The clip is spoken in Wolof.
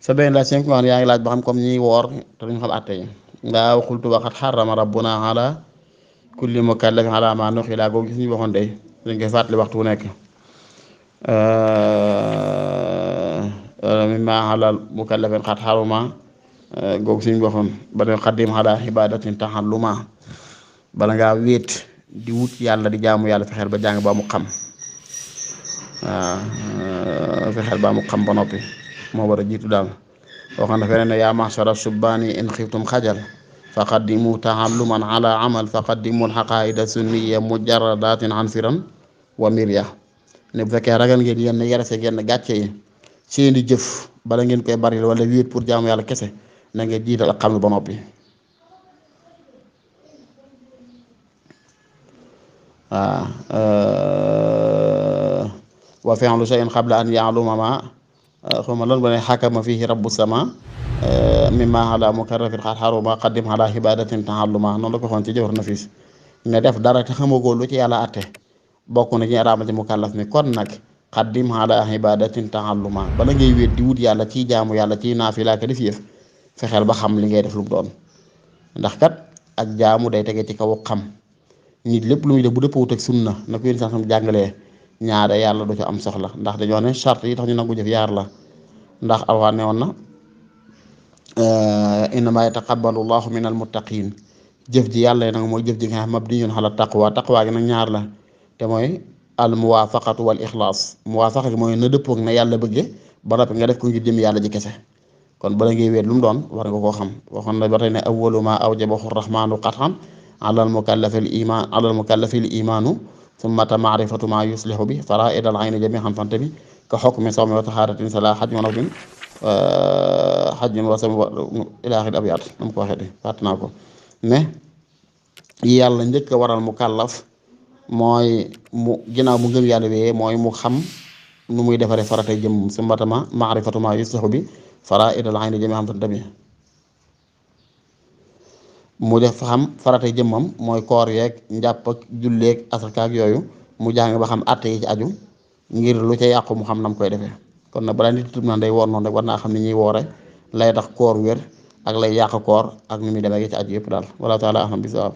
sa benn laaj cinq yaa ngi laaj ba xam comme ñiy woor te duñ xam àtte yi ngaa waxultu waxat xarama rabbuna ala kulli mukallafin ala ma nuxila googu gis ñu waxoon day dañ koy fàttali waxtu wu nekk mimma alal mukallafin xat xaruma googu suñu waxoon ba ne xaddim ala ibadatin taxalluma bala ngaa wéet di wut yàlla di jaamu yàlla fexeel ba jàng ba mu xam waaw fexeel ba mu xam ba noppi moo war a jiitu daal waxoon na feneen ne yaa ma'shara subbaani in xiftum xajal faqaddimu tahalluman ala amal faqaddimu alxaqaida sunniya mujarradatin an firan wa mirya ne bu fekkee ragal ngeen yenn yarase yenn gàcce yi seeni jëf bala ngeen koy bari wala wéet pour jaamu yàlla kese na ngeen jiital ak xam ba noppi wa fi'lu shay'in qabla an ya'luma ma xawma lan ba ne xakama fihi rabbu sama mimma ala mukarrafin xat xaruma qaddim ala ibadatin tahalluma noonu la ko xoon ci jawhar nafis ne def dara te xamagoo lu ci yàlla atte bokk na ci araama ci mukallaf mi kon nag qaddim ala ibadatin tahalluma bala ngay wéet di wut yàlla ciy jaamu yàlla ciy naafila ka def yëf fexeel ba xam li ngay def lu mu doon ndax kat ak jaamu day tege ci kaw xam nit lépp lu muy def bu dëppawut ak sunna na ko yéen sax sam jàngalee ñaare yàlla du ci am soxla ndax dañoo ne charte yi tax ñu nangu jëf yaar la ndax alwaa ne woon na innama yataqabbalu llahu min almuttaqin jëf ji yàlla yi nag mooy jëf ji nga xam mabniyun ala taqwa taqwa gi nag ñaar la te mooy al muwaafaqatu wal ixlaas muwaafaqa gi mooy na dëppoog na yàlla bëgge ba noppi nga def ko ngir jëm yàlla ji kese kon bala ngay weet lu mu doon war nga koo xam waxoon na ba tey ne awwalu ma awjabahu rahmanu qat'an ala al mukallafi al imaanu summata maarifatu ma yuslihu bi faraa'id al ayni jamii'an fante bi ka hukmi sawmi wa tahaaratin salaa hajjin wa nawmin hajjin wa sawmi ilaa aaxiri abyaat na mu ko waxee de fàtt naa ko ne yàlla njëkk a waral mukallaf mooy mu ginnaaw mu ngëm yàlla wee mooy mu xam nu muy defaree faratay jëm summata maarifatu ma yuslihu bi faraa'id al ayni jamii'an fante bi mu def xam faratay jëmmam mooy koor yeeg njàpp ak julleeg asaka ak yooyu mu jàng ba xam àtte yi ci aju ngir lu ca yàqu mu xam nam koy defee kon nag balaa nit tub na day woor noonu rek war naa xam ni ñuy woore lay tax koor wér ak lay yàq koor ak ni muy demee ci aju yëpp daal wala taala ahlam bisawaab